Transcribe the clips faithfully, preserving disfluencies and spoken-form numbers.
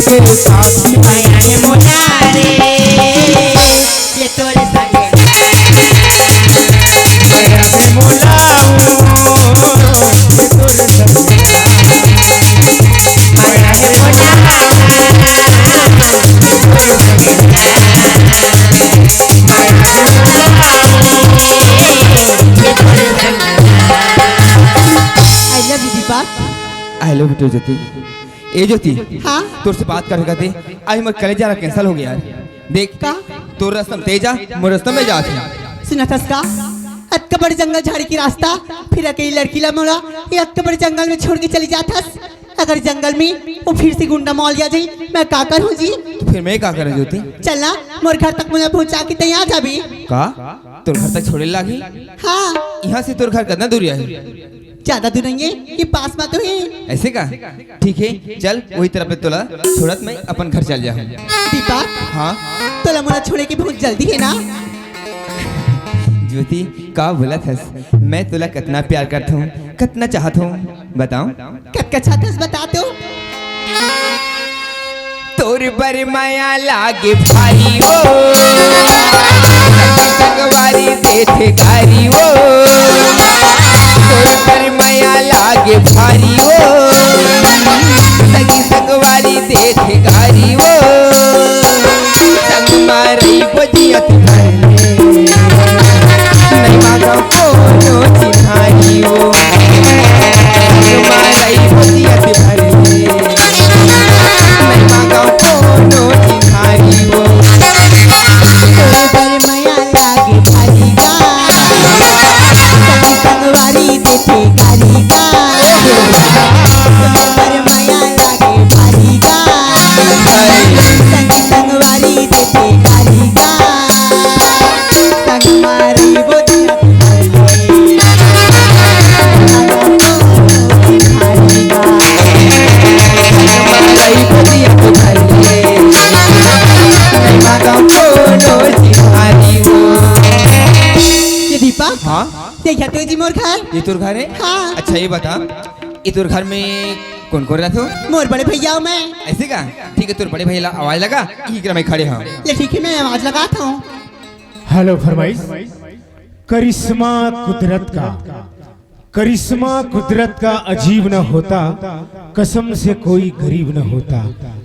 के साथी। माया ने मोला रे, ये तोरे संगे। माया ने मोला, ये तोरे संगे। माया ने मोला, ये तोरे संगे। माया ने मोला, ये तोरे संगे। I love you, Deepak. I love you too, ज्योति। ए ज्योति, हाँ? तोर से बात करे करते आज मोर कॉलेज जाना cancel हो गया यार। देख, का? तोर रस्ता म तें जा, मोर रस्ता म मैं जात हूँ। सुनत हस का? अतका बड़े जंगल झाड़ी के रास्ता, फिर अकेली लड़की ला मोला ये अतका बड़े जंगल में छोड़ के चली जात हस। अगर जंगल में वो फिर से गुंडा मौल आ जाई, मैं का करूँ जी? तो फिर मैं का करूँ ज्योति? चल ना, मोर घर तक मोला पहुँचा के तें आ जाबे। का? तोर घर तक छोड़े लागी? हाँ। यहाँ से तोर घर कितना दूर है? ज्यादा दूर नहीं है, ये पास में तो है। ऐसे का? ठीक है, चल वही तरफ ले तोला छोड़त मैं अपन घर चल जाहूँ। दीपक, हाँ? तोला मोला छोड़े के बहुत जल्दी है ना? ज्योति, का बोलत हस? मैं तोला कितना प्यार करत हूँ, कितना चाहत हूँ, बताओ। कतका चाहत हस, बता तो। तोर बर मया लागे भारी ओ, संग संगवारी देथे गारी ओ। तोर बर मया लागे भारी ओ, संग संगवारी देथे गारी ओ। संग मा रहिबो जियत भर ले, नइ मांगव कोनो चिन्हारी ओ। संग मा रहिबो जियत भर ले, नइ मांगव कोनो चिन्हारी ओ। तोर बर मया लागे भारी गा, संग संगवारी देथे गारी गा। तोर बर मया लागे भारी गा, संग संगवारी देथे गारी गा। संग मा रहिबो जियत भर ले, भारी गा। ये दीपक, हाँ? ये क्या तेजी मोर घर? ये तोर घर है? हाँ। अच्छा, ये बता, ये तोर घर में कौन कौन रहत हो? मोर बड़े भैया अउ मैं। ऐसे का? ठीक है, तोर बड़े भैया ला आवाज लगा, इही करा मैं खड़े हूँ। ले ठीक है, मैं आवाज लगात हूँ। हेलो फरमाइश। करिश्मा कुदरत का, करिश्मा कुदरत का अजीब न होता, कसम से कोई गरीब न होता।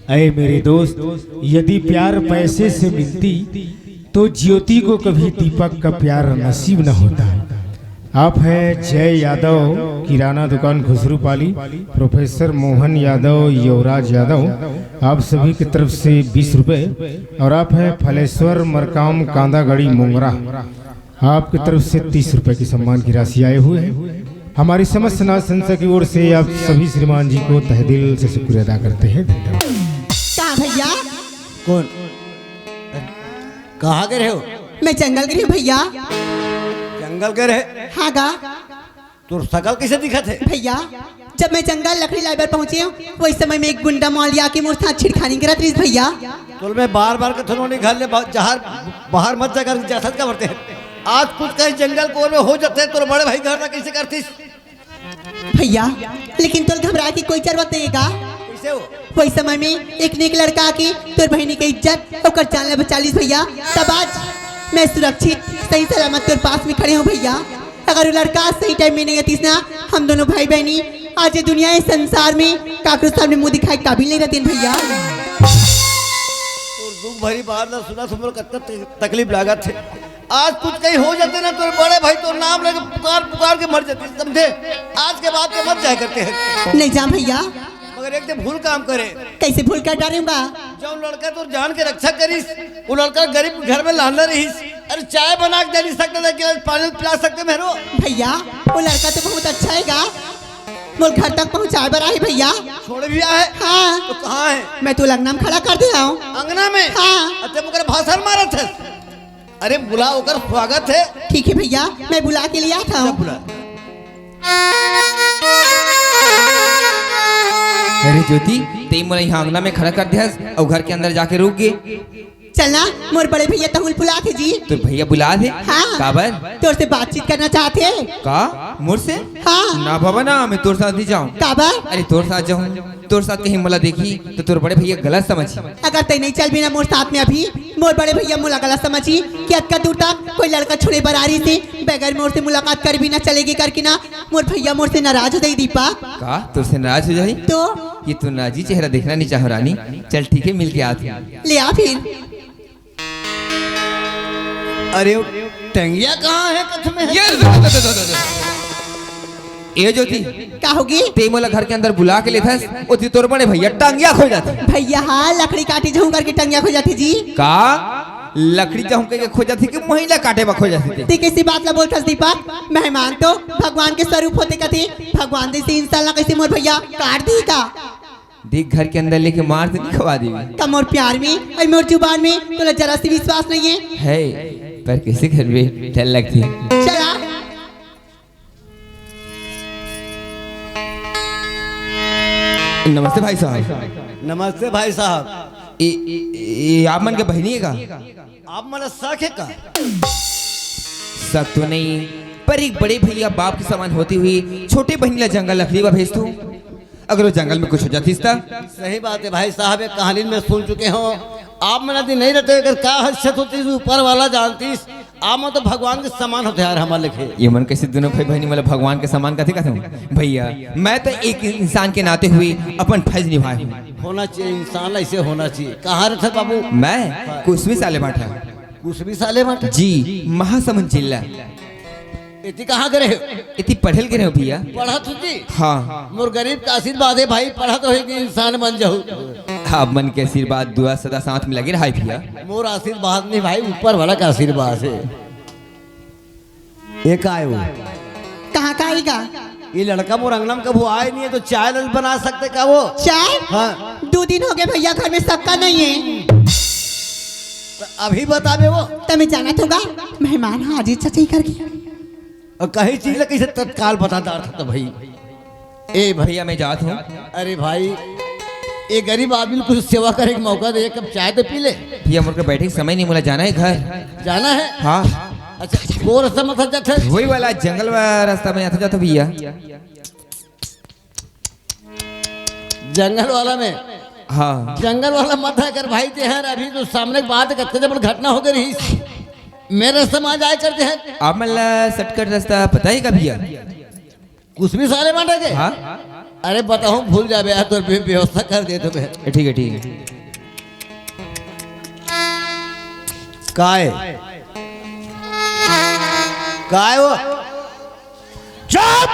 ऐ मेरे दोस्त, यदि प्यार पैसे से मिलती तो ज्योति को कभी दीपक का प्यार नसीब न होता। आप हैं जय यादव, किराना दुकान खुसरूपाली, प्रोफेसर मोहन यादव, युवराज यादव, आप सभी की तरफ से बीस रुपए। और आप हैं फलेश्वर मरकाम कांदागढ़ी मोंगरा, आपकी तरफ से तीस रुपए की सम्मान की राशि आए हुए हैं। हमारी समस्त नाच संस्था की ओर से आप सभी श्रीमान जी को तहे दिल से शुक्रिया अदा करते हैं। धन्यवाद। कहाँ भैया? कौन? कहाँ गए रहे हो? मैं जंगल गई हूँ भैया। जंगल गए रहे? हाँ गा। तोर शकल कैसे दिखत है? भैया, जब मैं जंगल लकड़ी लाए बर पहुंचे हूँ, वही समय में एक गुंडा मौलिया के मोर साथ छिड़खानी करत रहिस भैया। तोल मैं बार बार कथों नहीं घर ले बा-, जहर बाहर मत जाकर जाथत का बरते हैं। आज कुछ कहीं जंगल कोर में हो जाते हैं, तोर बड़े भाई घर तक कैसे करतीस? भैया, लेकिन तोल घबराए की कोई जरूरत नहीं है का? कैसे हो? वही समय में एक नेक लड़का आके तोर बहिनी के इज्जत, ओकर जान ला बचा लीस भैया। तब आज मैं सुरक्षित, सही सलामत तोर पास में खड़े हूँ भैया। अगर वो लड़का सही टाइम में नहीं आतीस ना, हम दोनों भाई बहनी आज ये दुनिया, इस संसार में काकरो सामने मुंह दिखाए काबिल नहीं रहतीन भैया। तोर दुख भरी बात ला सुनत हमरो कतना त-, तकलीफ लागत है। आज कुछ कहीं हो जाते ना, तोर बड़े भाई तोर नाम लेके पुकार पुकार के मर जाते, समझे? आज के बाद के मत जाया करते हैं। नहीं जा भैया। मगर एक दिन भूल काम करे। कैसे भूल कर डारे बा? जौन लड़का तोर जान के रक्षा करिस, वो लड़का गरीब घर में लाना रहिस। अरे चाय बना के दे नहीं सकते थे, गिलास पानी पिला सकते मेरो? भैया, वो लड़का तो बहुत अच्छा है गा। मोर घर तक पहुँचाए बर आहे भैया। छोड़ भी आहे? हाँ। तो कहाँ है? मैं तो अंगना में खड़ा कर दे हूँ। अंगना में? हाँ। अच्छा, ओकर भाषण मारत है। अरे बुला, ओकर स्वागत है। ठीक है भैया, मैं बुला के लियात हूँ। बुला। अरे ज्योति, तें मोला यहाँ अंगना में खड़ा कर दे हस अउ घर के अंदर जाके रुक गे। चल ना, मोर बड़े भैया तहुल बुलात हे जी। तोर भैया बुलात हे? हाँ। काबर? तोर से बातचीत करना चाहत हे। का? मोर से? हाँ। ना बाबा ना, मैं तोर साथ नहीं जाऊँ। काबर? अरे तोर साथ जाऊँ, तोर साथ कहीं मोला देखी तो तोर बड़े भैया गलत समझी। अगर तैं नहीं चलबे ना मोर साथ में अभी, मोर बड़े भैया मोला गलत समझी कि अतका दूर तक कोई लड़का छोड़े बर आ रही से बगैर मोर से मुलाकात कर भी ना चलेगी करके ना मोर भैया मोर से नाराज हो जाही दीपक। का? तोर से नाराज हो जाही? तो? ये तो नाजी चेहरा देखना नहीं चाहो रानी। चल ठीक है, मिल के आत हूँ। ले आ फिर। अरे वो टंगिया कहाँ है कथ में? ये ए ज्योति, का होगे? तैं मोला घर के अंदर बुला के लेथस, ओती तोर बड़े भैया टंगिया खो जाथे। भैया हा लकड़ी काटे जाहूँ करके टंगिया खो जाथे जी। का? लकड़ी जाहूँ कहिके खो जाथे कि महिला काटे बर खो जाथे? तैं कइसे बात ला बोलथस दीपक? मेहमान तो भगवान के स्वरूप होथे कथे, भगवान जइसे इंसान ला कइसे मोर भैया काट दिही का? देख, घर के अंदर लेके मार तो नहीं खवा देवे। का मोर प्यार में अउ मोर जुबान में तोला जरा से विश्वास नहीं है? है, पर कइसे करबे, डर लगथे। चला। नमस्ते भाई साहब। नमस्ते भाई साहब। ये, ये, ये आप मन के बहिनी है का? आप मन ला शक है का? शक तो नहीं, पर एक बड़े भैया बाप के समान होती हुई छोटे बहिनी ला जंगल लकड़ी बर भेजथों। अगर वो जंगल में कुछ हो जातिस त? सही बात है भाई साहब, ये कहानी मैं सुन चुके हूँ। आप मन यदि नहीं रहते, अगर का हदसत होतिस, ऊपर वाला जानतिस। आप मन तो भगवान के समान होते यार, हमारे लेखे। ये मन कइसे दोनों भाई बहिनी मतलब भगवान के समान कथे कथे? भैया, मैं तो एक इंसान के नाते हुए अपन फर्ज निभाए हूँ। होना चाहिए इंसान, ऐसे होना चाहिए। कहाँ रहते बाबू? मैं कुसमी साले भाटा। कुसमी साले भाटा? जी, महासमुंद जिला। एती कहाँ करे हो? एती पढ़े ल गे रहेंव भैया। पढ़त हो जी? हाँ। मोर गरीब का आशीर्वाद है भाई, पढ़त हो कि इंसान बन जाहू। आप मन के आशीर्वाद दुआ सदा साथ में लगे रहा है भैया। मोर आशीर्वाद नहीं भाई, ऊपर वाला का आशीर्वाद है। ये का है वो? कहाँ का आएगा? ये लड़का मोर अंगना में कभू आए नहीं है, तो चाय ल बना सकते का वो? चाय? हाँ। दो दिन हो गए भैया, घर में शक्कर नहीं है। तो अभी बताबे वो। त मैं जानत हों गा, मेहमान हाजिर चचाई करके। अउ कहीं चीज ला कइसे तत्काल बता डारथस त भाई। ए भैया, मैं जात हूँ। अरे भाई, ये गरीब आदमी ला कुछ सेवा करे के मौका दे, एक कप चाय तो पी ले। भैया, मोर के बैठे के समय नहीं, मोला जाना है घर। जाना है? हाँ। अच्छा, वो रास्ता में था जाते? वही वाला जंगल वाला रास्ता में आता जाता भैया। जंगल वाला में? हाँ। जंगल वाला मत है कर भाई, ते हर अभी तो सामने के बात है, कतका जब घटना हो गई रही। मेरे रास्ता में आ जाए करते हैं। आप मन ला शॉर्टकट रास्ता पता है का भैया? कुछ भी साले मांडे के? हाँ। अरे बताऊँ, भूल जाबे यार, तो बे-, व्यवस्था कर दे तुम्हें। ठीक है, ठीक है। काय? काय वो? चुप!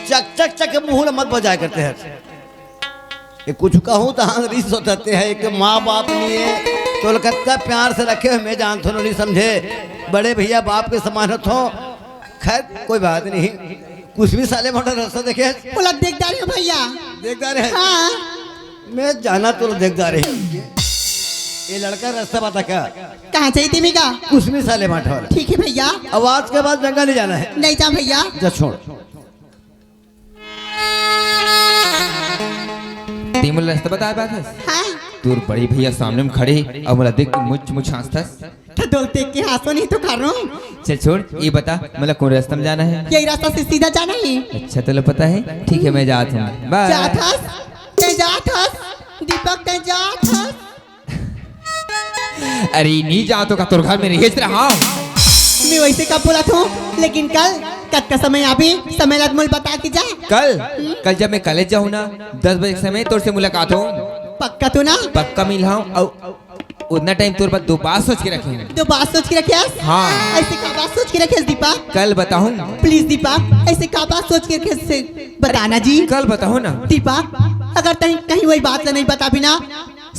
चक, चक, चक के मुंह ला मत बजाया करते हैं। ये कुछ कहूँ तो हाँ, रिस होते हैं कि माँ बाप नहीं है, तो कत्ता प्यार से रखे हुए, मैं जानता हूँ, नहीं समझे, बड़े भैया बाप के समान होत हो। खैर, कोई बात नहीं, कुछ भी साले मोटर रास्ता देखे। बोला, देखदार है भैया। देखदार है? हाँ। मैं जाना तो देखदार है। ये लड़का रास्ता बता क्या? कहाँ चाहिए तेमी का? कुछ भी साले माठा वाला। ठीक है भैया। आवाज के बाद जंगल नहीं जाना है। नहीं जा भैया। जा छोड़। ते मोला रास्ता बताए बात हस? हाँ। तोर बड़े भैया सामने में खड़े हे अउ मोला देख के मुच मुच हाँसथस। तो दोल देख के हाँसो नहीं तो करूँ। चल छोड़, ये बता, मोला कौन रास्ता में जाना है? यही रास्ता से सीधा जाना है। अच्छा, तोला पता है? ठीक है, मैं जात हूँ। बाय। जात हस? ते जात हस? दीपक, ते जात हस? अरे, नहीं जात हों का, तोर घर में रहिस रहा। मैं वैसे कब बोलत हों, लेकिन कल कतका समय आबे, समय ला मोला बता के जा। कल? हम्म? कल जब मैं कॉलेज जाहूँ ना, दस बजे के समय तोर से मुलाकात होही। पक्का तो ना? पक्का मिलहूँ, अउ उतना टाइम तोर बर दो बात सोच के रखे हूँ। दो बात सोच के रखे हस? हाँ। ऐसे का बात सोच के रखे हस दीपक? कल बताहूँ। Please दीपक, ऐसे का बात सोच के रखे हस, बताना जी। कल बताहूँ ना। दीपक, अगर तैं कहीं वही बात ला नहीं बताबे ना,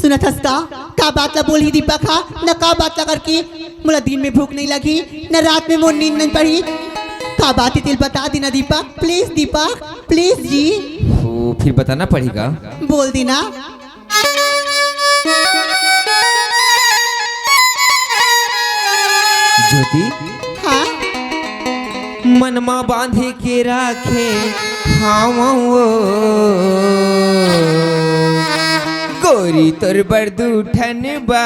सुनत हस का? का बात ला बोलही दीपक हा? न का बात ला करके मोला दिन में भूख नहीं लगही, न रात में मोर नींद नहीं पड़ही। का बात हे तेला बता देना दीपक, please दीपक, please जी। ओ, फिर बताना पड़ही का? बोल देना। ज्योति। हाँ? मन मा बांधे के राखे हावं वो। तोरी तोर बर दू ठन बा।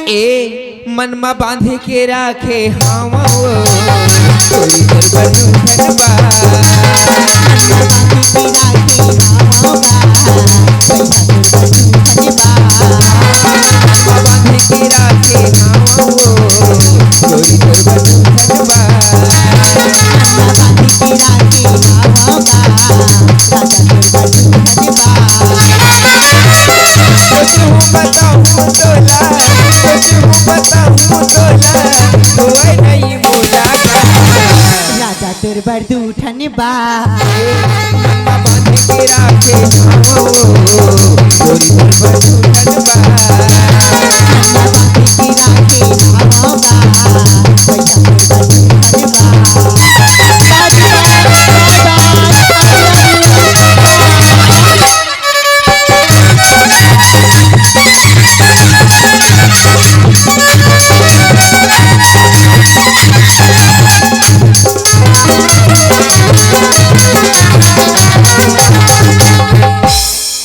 ए मन म बांध के राखे हावं ओ। तोरी तोर बर दू ठन बा। मन म बांध के राखे हावं ओ। तोरी तोर बर दू ठन बा। कुछु बताऊं तोला, कुछु बताऊं तोला, होय नहीं मोला का। राजा तोर बर दू ठन बा। बांध के राखे हो, तोरी तोर बर दू ठन बा। बांध के राखे हो, भैया तोर बर दू ठन बा।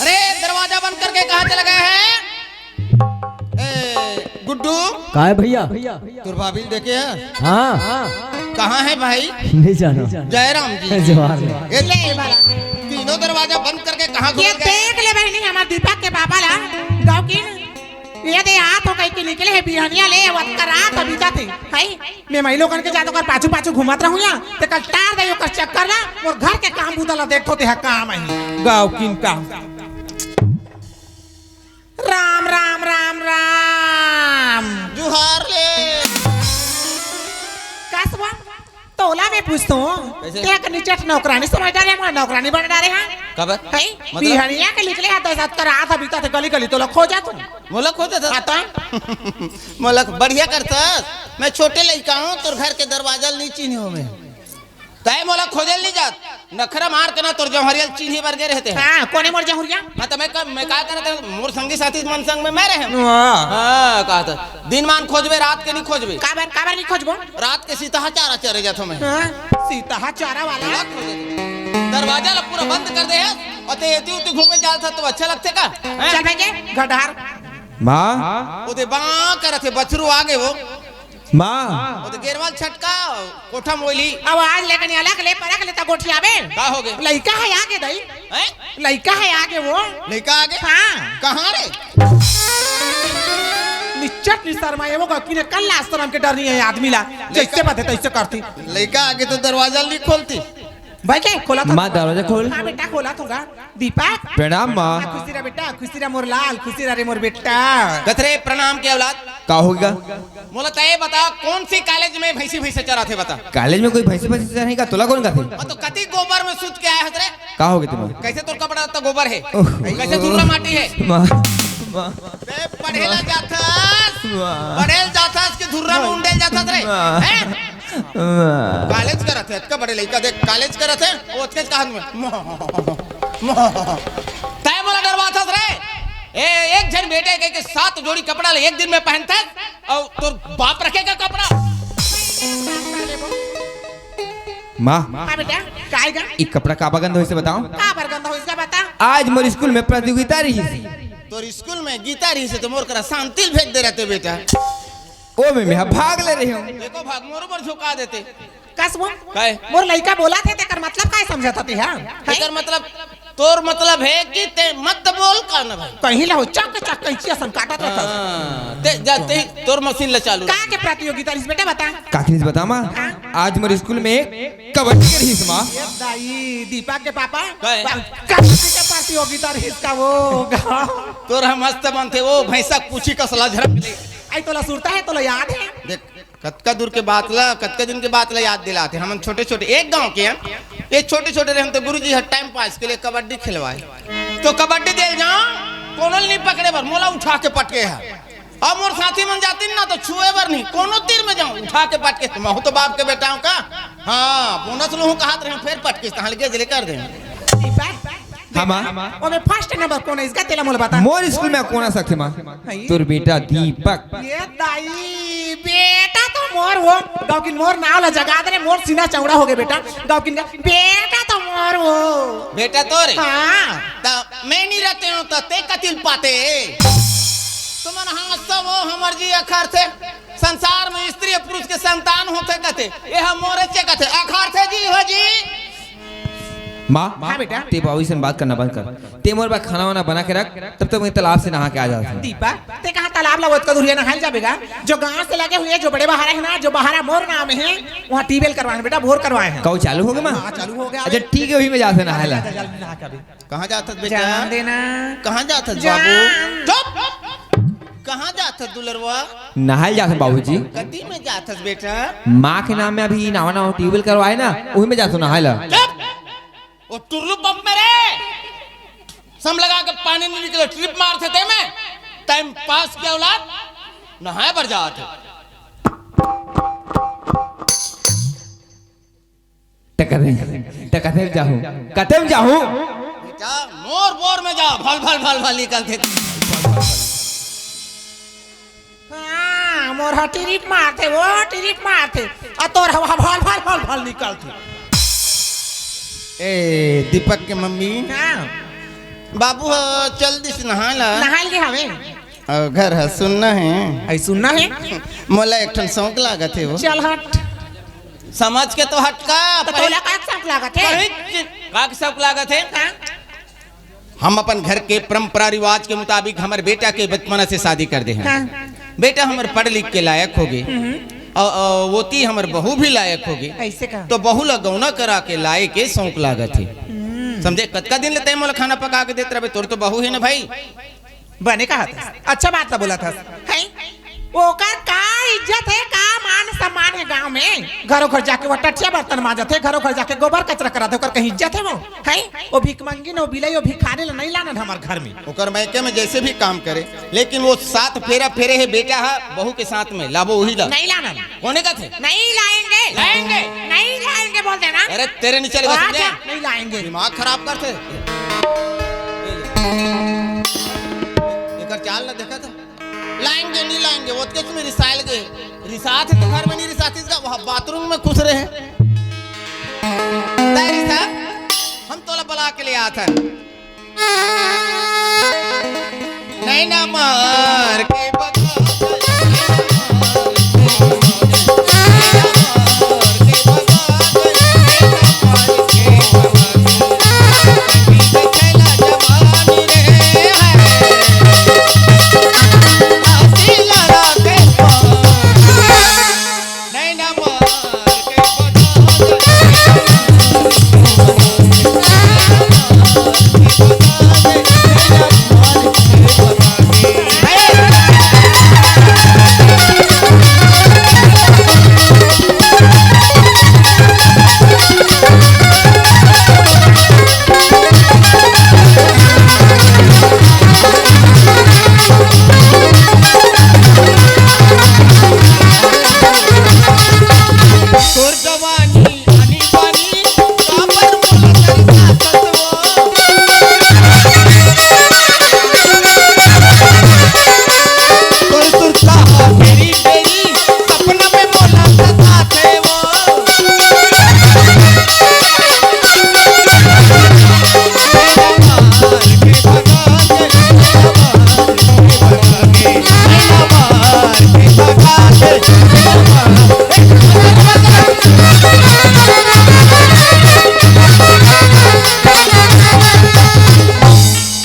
अरे, दरवाजा बंद करके कहाँ चला गया है? ए, गुड्डू। का है भैया? तोर भाभी ल देखे है? हाँ। कहाँ है भाई? नहीं जाना। जयराम जी। जोहार। ए, ले, तीनों दरवाजा बंद करके कहाँ ये घुस गए? देख ले बहिनी, हमर दीपक के पापा ला, गाँव की ये दे हाथ हो कहीं के निकले है बिहनिया ले, वतका रात अभी जाते, है? मैं मई लोगन के जात ओकर पाछू पाछू घूमत रहूं या, ते कल टार दे ओकर चक्कर ला, मोर घर के काम बूता ला देखो ते हा काम आही। गाँव किन का। राम, राम, राम, राम। जुहार ले। कस हुआ? तोला मैं पूछतो हूँ, कैसे? तें का निचट नौकरानी समझ डारे, मोला नौकरानी बना डारे, हाँ? काबर? है? मतलब? बिहनिया के निकले हा, दस हाथ कर हाथ अभी तक गली गली तोला खोजत हूँ। मोला खोजत हस? हाँ तो? मोला बढ़िया करथस। मैं छोटे लइका हूँ, तोर घर के दरवाजा ल नहीं चिन्हे हो मैं। तय मोला खोजे ल नहीं जात। नखरा मार के ना तोर जौहरिया ल चिन्हे बर गे रहते हैं। हाँ, कोने मोर जौहरिया? हाँ, तो मैं का, मैं का करत हूँ? मोर संगी साथी मन संग में मैं रहे हूँ। वाह। हाँ, कहा था। दिन मान खोजबे, रात के नहीं खोजबे। काबर, काबर नहीं खोजबो? रात के सीतहा चारा चरे जाथो मैं। हाँ, सीतहा चारा वाला। दरवाजा ला पूरा बंद कर दे है, और ते एती उती घूमे जात हस तो अच्छा लगथे का? हैं? चल भाई के, गधार। माँ। ओदे बाँ करत हे, बछरू आगे वो। माँ। ओदे गेरवा ल छटका, कोठा मोइली। आवाज लेके नहीं अलग ले, परख ले त गोठियाबे। का होगे? लइका है आगे दई। हैं? लइका है आगे वो। लइका आगे? हाँ। कहाँ रे? निच्चट नहीं शर्माए वो, गाँव किन कल आश्रम के डर नहीं है आदमी ला। जैसे बात है तैसे करती। लइका आगे तो दरवाजा नहीं खोलती। भाई के खोला था? माँ, दरवाजा खोल। हाँ बेटा, खोला थोड़ा। दीपक। प्रणाम माँ। हाँ, खुशी रह बेटा, खुशी रह मोर लाल, खुशी रह रे मोर बेटा। कथरे प्रणाम के औलाद। का होगा? मोला तय बता, कौन सी कॉलेज में भैंसी भैंसे चराथे बता? कॉलेज में कोई भैंसी भैंसे चराही का? तोला कौन कथे? हाँ, तो कति गोबर में सूत के आया हस रे? का होगे तुम्हें? कैसे तोर कपड़ा लत्ता गोबर है? ओह। कैसे धुर्रा माटी है? माँ, माँ। बे, पढ़े ला जाथस? वाह। पढ़े ला जाथस कि धुर्रा में उंडेल जाथस रे? वाह। हैं? वाह। कॉलेज करत हे, अतका बड़े लइका देख, कॉलेज करत हे, वो अतके कहान में। तय मोला डरवाथस रे? ए, एक झन बेटे के, के सात जोड़ी कपड़ा ले एक दिन में पहनथस, और तोर बाप रखेगा कपड़ा? माँ। हाँ बेटा, काय गा? ई कपड़ा काबर गंदा होइसे बताओ? काबर गंदा होइसे बता? आज मोर स्कूल में प्रतियोगिता रहिस। तोर स्कूल में गीता रहिस तो मोर करा शांति ल भेज दे रहते बेटा। ओ में मैं भाग ले रही हूँ। देखो भाग मोर ऊपर झुका देते। कस वो? काय? मोर लइका बोला थे तेकर मतलब काय समझत हती हा? एकर मतलब तोर मतलब है कि ते मत बोल का ना भाई। कहीं ला हो चक चक कैंची असन काटत रहता। हाँ, ते जाते ही तोर मशीन ला चालू का रख। के प्रतियोगिता रहिस बेटा बता? काकी जी बता माँ, हाँ। आज मोर स्कूल में एक कबड्डी के रहिस माँ। ए दाई, दीपक के पापा? काय? बा-, कबड्डी के प्रतियोगिता रहिस का वो गाँव? तोर हम मस्त बनथे, वो भैंसा पूछी कस ला झरक ले। आई तोला सुरता है, तोला याद है? देख, कतका दूर के बात ला, कतका दिन के बात ला याद दिलाथे। हमन छोटे-छोटे एक गांव के हन, ये छोटे-छोटे रहन तो गुरुजी हर टाइम पास के लिए कबड्डी खिलवाए। तो कबड्डी देल जाओ, कोनो ल नहीं पकड़े बर, मोला उठा के पटके है। अब मोर साथी मन जातिन ना तो छुए बर नहीं, कोनो तीर में जाऊं, उठा के पटके, महू तो बाप के बेटा हूं का? हाँ, बोनस लूहूं कहत रहे, फिर पटके, तहां ले गेज ले कर दे। हाँ, माँ। ओमे फर्स्ट नंबर कोन आइस गा, तेला मोला बता। मोर स्कूल में कोन आ सकथे, माँ? हई। तोर बेटा दीपक। ये दाई, बेटा तो मोर वो, गाँव किन मोर नाव ला जगा दे रे, मोर सीना चौड़ा हो गए बेटा। गाँव किन का, बेटा तो अरे वो। बेटा तोरे? हाँ। त मैं नहीं रहते हूँ त ते कतिल पाते? तुमन हाँ सब वो हमर जी अखरथे। संसार में स्त्री पुरुष के संतान होथे कथे। ये हम मोरे चे कथे। अखरथे जी हो जी। माँ, हाँ बेटा। ते बाबू से बात करना बंद कर। ते मोर बर खाना वाना बना के रख, तब तक मैं तालाब से नहा के आ जाता हूँ। दीपक, ते कहाँ तालाब ला ओतका दूरिया नहाए जाबे गा? जो गांव से लगे हुए, जो बड़े बहारा है ना, जो बहारा मोर नाम है, वहाँ ट्यूबवेल करवाए हैं बेटा, बोर करवाए हैं। कहूँ चालू हो गया माँ? हाँ, चालू हो गया। अच्छा ठीक है, वही में जाते नहाए ला। जा, जा, जा, नहा के अभी। कहाँ जात हस बेटा? जान देना। कहाँ जात हस जान। बाबू? चुप! कहाँ जात हस दुलरवा? नहाए जात हस बाबूजी। कती में जात हस बेटा? माँ के नाम में अभी नवा नवा ट्यूबवेल करवाए ना, वही में जात हस नहाए ला। चुप! वो टुल्लू पंप में रे, सम लगा के पानी नहीं निकले, ट्रिप मारथे ते में। टाइम पास के औलाद, नहाए बर जात हे। टकरे, टकरे जाहूँ, कते में जाहूँ? बेटा, मोर बोर में जा, भल भल भल भल निकलथे। हाँ, मोर हा ट्रिप मारथे, वो ट्रिप मारथे। आ तोर हवा भल भल भल भल निकलथे। ए, दीपक के मम्मी। हाँ। बाबू ह चल दिस नहाए ला। नहाए के हवे। अउ घर ह सुन्ना हे। आई सुन्ना हे। मोला एक ठन शौक लागत हे वो। चल हट। समझ के तो हटका। तो तोला का शौक लागत हे? कहीं चि-, का शौक लागत हे? हाँ। हम अपन घर के परंपरा रिवाज के मुताबिक हमर बेटा के बचपना से शादी कर दे हन। हाँ। बेटा हमर पढ़ लिख के लायक होगे। हम्म। अउ, अउ, ओती हमर बहू भी लायक होगे। ऐसे का? तो बहू ला गौना करा के लाए के शौक लागत हे। हम्म। समझे? कतका दिन ले तैं मोला खाना पका के देत रहबे? तोर तो बहू हे ना भाई। बने कहा थस, अच्छा बात ला बोला थस। हैं? ओकर का इज्जत हे, का मान सम्मान हे गांव में? घरों घर जाके वो टटिया बर्तन मांजत हे, घरों घर जाके गोबर कचरा करत हे, ओकर कहीं इज्जत हे वो? हैं? वो भिखमंगी न, वो बिलाई, वो भिखारी ला नहीं लानन हमर घर में। ओकर मायके में जैसे भी काम करे, लेकिन वो सात फेरा फेरे हे बेटा हा, बहू के साथ में लाबो वही ला। नहीं लानन। कोने का थे? नहीं लाएंगे। लाएंगे। नहीं लाएंगे बोल देना। अरे तेरे नहीं चलेगा, समझे? नहीं लाएंगे। दिमाग खराब करथे। एकर चाल ना देखा था। लाएंगे, नहीं लाएंगे, वो तो में रिसाइल गए। रिसात हे तो घर में नहीं रिसात, इसका वहाँ बाथरूम में खुश रहे। तारी साहब, हम तोला बुला के ले आत हन। नैना मार के बता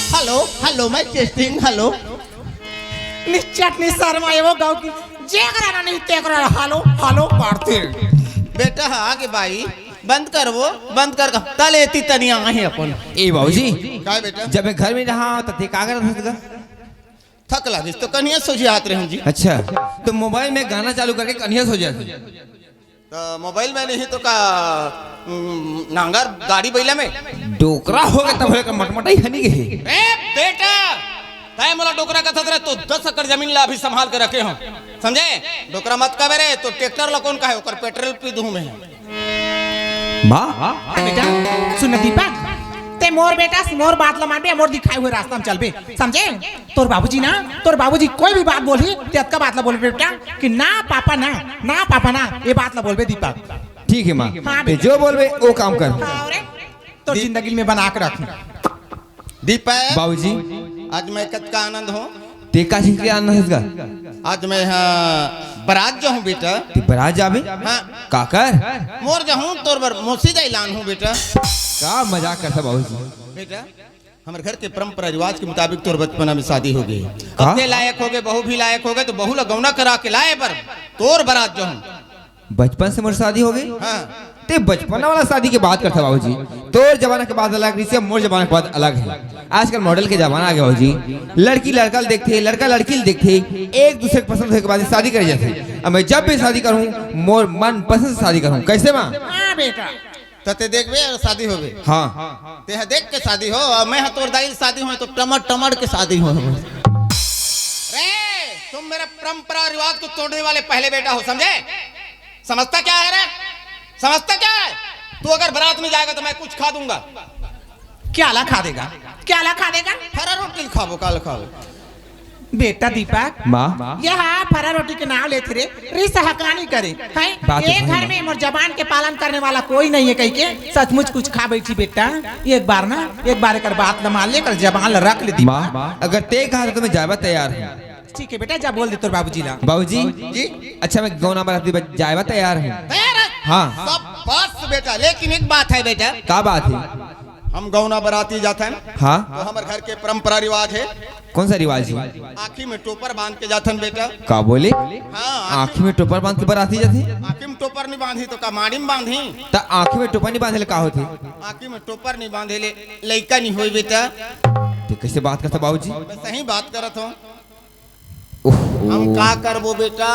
hello, hello, mike testing, hello. निच्चट नि शर्मा, ये वो गाँव की जेकरा ना नहीं तेकरा हेलो, हेलो करथे। बेटा, हाँ, आगे बाई, बंद कर वो, बंद कर का। तले एती तनिया आहे अपन। ए बाबूजी, काय बेटा? जब मैं घर में रहा, तो ते का करत हस गा? थकला दिस तो कनिया सोझी आत रहे जी। अच्छा, तो मोबाइल में गाना चालू करके कनिया सो जाते। तो मोबाइल में नहीं तो का, उम, नांगर गाड़ी बैला में? डोकरा हो गया तब का मटमटाई हनी गई। ए बेटा, तय मोला डोकरा कथत रहे तो दस एकड़ जमीन ला अभी संभाल के रखे हो, समझे? डोकरा मत कबे रे, तो ट्रैक्टर ला कौन कहे, ओकर पेट्रोल पी दूं मैं। माँ? हाँ बेटा, सुन ना दीपक, ते मोर बेटा, मोर बात ला मानबे, मोर दिखाए हुए रास्ता में चलबे, समझे? तोर बाबूजी ना, तोर बाबूजी कोई भी बात बोलही, ते अतका बात ला बोलबे बेटा कि ना पापा ना, ना पापा ना, ये बात ला बोलबे दीपक। ठीक है माँ, हाँ ते बेटा। जो बोलबे वो काम कर। हाँ, अरे। तोर दी- जिंदगी में बना के रखूं। दीपक, बाबूजी। आज मैं कतका आनंद हूँ। ते का चीज के आनंद हस गा? आज मैं यहाँ बरात जो हूँ बेटा। ते बरात जाबे? हाँ। काकर? मोर जो हूँ तोर बर मौसी दाई लान हूँ बेटा। का मजाक करता बाबूजी? बेटा, हमर घर के परंपरा रिवाज के मुताबिक तोर बचपना में शादी हो गई। का? अब ते लायक हो गए, बहू भी लायक हो गए, तो बहू ला गौना करा के लाए बर तोर बरात जो हूँ। बचपन से मोर शादी हो गई? हाँ। ते बचपन वाला शादी के बात करता बाबूजी। तोर जमाना के बात अलग रही, मोर जमाना के बात अलग है। आजकल मॉडल के जमाना आ गया बाबूजी। लड़की लड़का ल देखथे, लड़का लड़की ल देखथे, एक दूसरे के पसंद होए के बाद शादी करे जाथे। अब मैं जब भी शादी करूँ, मोर मन पसंद से शादी करूँ। कैसे माँ? हाँ बेटा। त ते देखबे अउ शादी होबे। हाँ। ते ह देख के शादी हो, अउ मैं ह तोर दाई ल शादी हों त टमड़ टमड़ के शादी हो। रे, तुम मेरा परंपरा रिवाज को तोड़ने वाले पहले बेटा हो, समझे? समझता क्या है रे? समझता क्या है? तू अगर बारात में जाएगा तो मैं कुछ खा दूंगा। क्या ला खा देगा? क्या ला खा देगा? फरा रोटी ल खाबो, का ल खाबो? बेटा दीपक, माँ। ये हा फरा रोटी के नाव लेथे रे, रिस हकानी करे। हैं? बात तो एक सही घर है। में मोर जबान के पालन करने वाला कोई नहीं है कह के सचमुच कुछ खा बैठी बेटा। एक बार ना, एक बार एकर बात ल मान ले, एकर जबान ल रख ले दीपक। माँ, अगर ते कहा तो मैं जाबा तैयार हूँ। ठीक है बेटा, जा बोल दे तोर बाबूजी ला। बाबूजी, जी? अच्छा मैं गौना बराती बज-, जाबा तैयार हूँ। तैयार है? हाँ। सब बस बेटा, लेकिन एक बात है बेटा। का बात है? हम गौना बराती जाथन। हाँ। तो हमर घर के परंपरा रिवाज है। कौन सा रिवाज है? आँखी में टोपर बांध के जाथन बेटा। का बोले? हाँ, आँखी आँखी में टोपर बांध के बराती जाथे? आँखी में टोपर नहीं बांधी तो का माड़ी में बांधी? त आँखी में टोपर नहीं बांधे ले का होथे? आँखी में टोपर नहीं बांधे ले लइका नहीं होई बेटा। ते कैसे बात करता बाबूजी? मैं सही बात करत हूँ। ओहो। हम का करबो बेटा,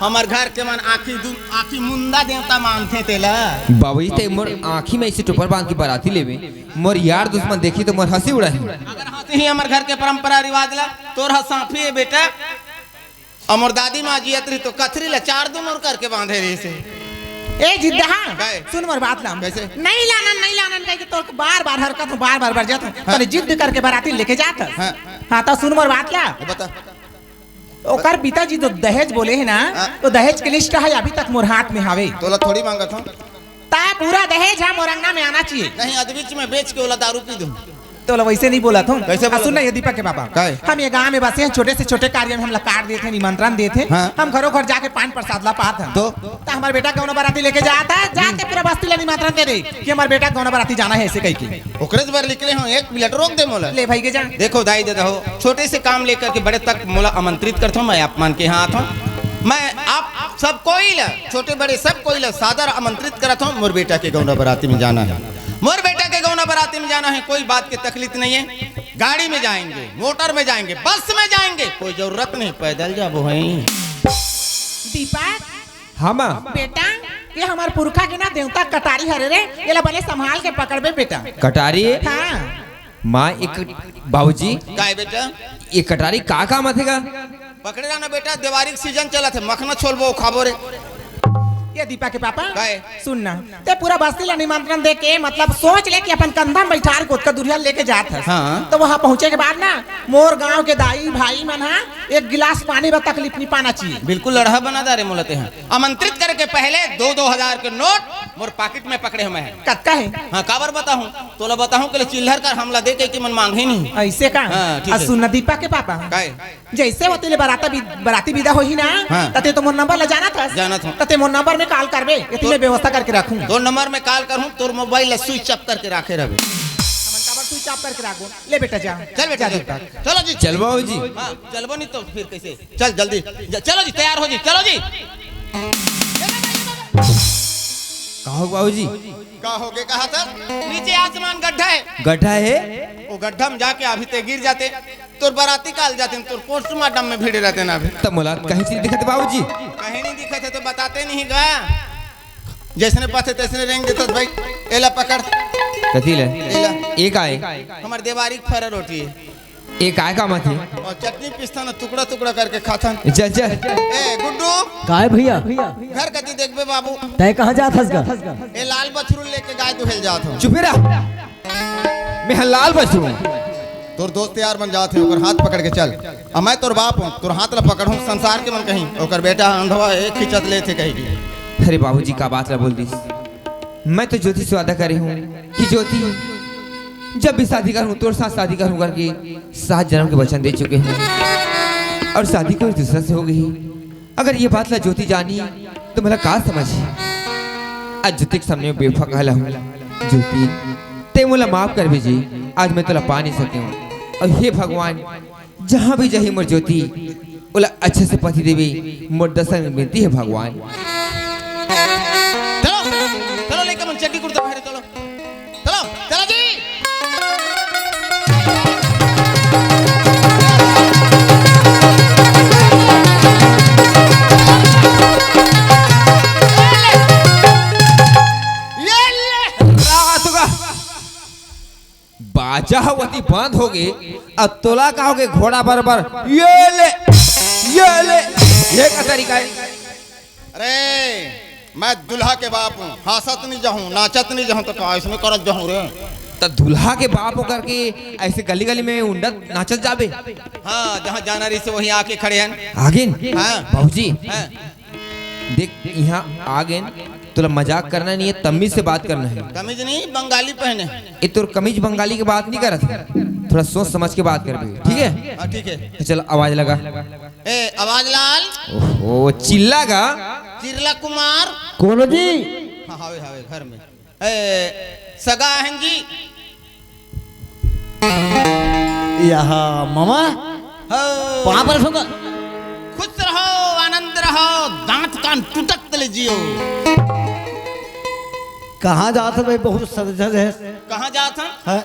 हमर घर के मन आँखी दु-, आँखी मुंदा देवता मानथे तेला। बाबूजी, ते मोर आँखी में ऐसे टोपर बांध के बराती लेबे, मोर यार दुश्मन देखी तो मोर हंसी उड़ाही। अगर हंसी ही हमर घर के परंपरा रिवाज ला, तोर ह सांफी है बेटा। अउ मोर दादी माँ जियत रही तो कथरी ला चार दुनोर करके बांधे रहिसे। ए जिद्दहा, काय? सुन मोर बात ला। कैसे? नहीं लानन, नहीं लानन कह के तोर बार बार हरकत हूँ, बार बार बर जात हूँ। हाँ। तने जिद करके बराती लेके जात हस। हाँ। हाँ, तो सुन मोर बात ला। ये बता। ओकर पिताजी तो दहेज बोले है ना, हाँ। तो दहेज के लिस्ट है अभी तक मोर हाथ में हावे। तोला थोड़ी मांगत हूँ। ता पूरा दहेज हा मोर अंगना में आना चाहिए। नहीं, अध बीच में बेच के ओला दारू पी दूँ। तोला वैसे नहीं बोलत हूँ। कैसे आ, बोलत सुन ना, हूँ? ये दीपक के पापा। काय? हम ये गांव में बसे हैं, छोटे से छोटे कार्य में हमला कार्ड देथे, निमंत्रण देथे। हाँ। हम घरों घर जाके पान प्रसाद ला पात हन। तो? ता हमर बेटा गौना बराती लेके जात हे, जाके पूरा बस्ती ला निमंत्रण दे दे कि हमर बेटा गौना बराती जाना है, ऐसे कह के। ओकरे बर निकले हो, एक मिनट रोक दे मोला। ले भाई के जा। देखो दाई ददा हो, छोटे से काम लेकर के बड़े तक मोला आमंत्रित करथो, मैं आप मन के यहाँ आथो। मैं आप सब कोई ला, छोटे बड़े सब कोई ला सादर आमंत्रित करत हूँ। मोर बेटा के गौना बराती में जाना है, मोर बेटा के गौना बराती में जाना है, कोई बात की तकलीफ नहीं है। गाड़ी में जाएंगे, मोटर में जाएंगे, बस में जाएंगे, कोई जरूरत नहीं, पैदल जाबो है। दीपक, हाँ माँ। बेटा, ये हमार पुरखा के ना देवता कटारी हरे रे, ये ला बने संभाल के पकड़बे बेटा। कटारी? हाँ। माँ, एक, बाबूजी, काय बेटा? ये कटारी का काम आथे गा? पकड़े रहा ना बेटा, देवारी के सीजन चलत है, मखना छोलबो, खाबो रे। ये दीपा के पापा, काय? सुन ना, ते पूरा बस्ती ला निमंत्रण दे के, मतलब, सोच ले कि अपन कंधा में बैठार के ओतका दुरिहा लेके जात हस। हाँ। तो वहाँ पहुँचे के बाद ना, मोर गांव के दाई भाई मन हा एक गिलास पानी बर तकलीफ नहीं पाना चाहिए। बिल्कुल लड़हा बना डारे मोला ते हा। आमंत्रित करे के पहले दो दो हजार के नोट मोर पाकिट में पकड़े हूँ मैं। कतका है? हाँ, काबर बताहूँ? तोला बताहूँ के ले चिल्हर कर हमला दे के कि मन मांगे नहीं। ऐसे का? हाँ, ठीक आ, है। सुन ना दीपा के पापा। काय? जैसे वो तेले बराता बि-, बराती विदा होही ना, हाँ। तते तो मोर नंबर ला जानत हस। जानत हूँ। तते मोर नंबर में कॉल करबे, ये तो मैं व्यवस्था करके रखूँ। तोर नंबर में कॉल करहूँ, तोर मोबाइल ला स्विच ऑफ करके राखे रहबे। हमन काबर स्विच ऑफ करके राखबो? ले बेटा जा। चल बेटा, जा चल। बेटा। चलो जी। चल बाबूजी। हाँ, चलबो नहीं तो फिर कैसे? चल जल्दी। ज-, चलो जी, तैयार हो जी, चलो जी। का हो बाबूजी? का हो गे कहा था? नीचे आसमान गड्ढा है। गड्ढा है? वो गड्ढा में जाके अभी ते गिर जाते, तोर बराती काल जाते, तोर पोस्टमार्टम में भिड़े रहते ना अभी। तब मुलाकात कहीं से दिखत बाबूजी? कहीं नहीं दिखत है तो बताते नहीं गा। जैसने पाथे तैसने रेंग देथस भाई। एला पकड़। कथी ले? एला। ए काय? हमर देवारी के फरा रोटी है। ए काय काम आथे? और चटनी पीसथन, टुकड़ा टुकड़ा करके खाथन। जा, जा। ए गुड्डू। काय भैया? घर कती देखबे बाबू। तय कहाँ जात हस गा? ए लाल बछरू लेके गाय दुहेल जात हो। चुपे रह। मैं ह लाल बछरू। तोर दोस्त यार मन जात हे, ओकर हाथ पकड़ के चल। अब मैं तोर बाप हूँ, तोर हाथ ला पकड़हूँ, संसार के मन कहीं, ओकर बेटा अंधवा हे, खींचत लेथे कहीं। अरे बाबूजी, का बात ला बोल दिस? मैं तो ज्योति से वादा करे हूँ कि ज्योति, जब भी शादी करूँ, तोर साथ शादी करूँ करके सात जन्म के वचन दे चुके हूँ, और शादी कोई दूसरा से हो गई। अगर ये बात ला ज्योति जानी तो मोला का समझ? आज ज्योति के सामने बेवफा कहला हूँ। ज्योति, ते मोला माफ कर दे जी, आज मैं तोला पा नहीं सके हूँ। और हे भगवान, जहाँ भी जाही मोर ज्योति, ओला अच्छे से पति देवे, मोर दर्शन विनती है भगवान। चलो, चलो, लेके मन चड्डी कुर्ता पहने, चलो, चलो, चलो जी। ये ले। रात का बाजा ह ओती बंद होगे, अब तोला का होगे घोड़ा बरोबर, ये ले, ये ले, ये का तरीका है? अरे, मैं दूल्हा के बाप हूँ, हंसत नहीं जाहूँ, नाचत नहीं जाहूँ, तो का इसमें करत जाहूँ रे? त दूल्हा के बाप होकर के ऐसे गली गली में उंडत नाचत जाबे? हाँ, जहाँ जाना रही से वहीं आके खड़े हैं। आगे न? हाँ। बाबूजी, हाँ। देख, यहाँ आ गए, तोला मजाक करना नहीं है, तमीज से बात करना है। तमीज नहीं, बंगाली पहने। ए, तोर कमीज बंगाली के बात नहीं करत है, थोड़ा सोच समझ के बात कर भी, ठीक है? हाँ, ठीक है। तो चल, आवाज लगा। ए, आवाज लाल। ओहो, चिल्ला गा। चिरला कुमार। कौन जी? हाँ, हावे, हावे, घर में। ए, सगा हन जी। यहा मामा, हो। पाँव परसूंगा। खुश रहो, आनंद रहो, दांत कान टूटक तले जियो। कहाँ जात हस भाई, बहुत सजधज है। कहाँ जात हन? हाँ।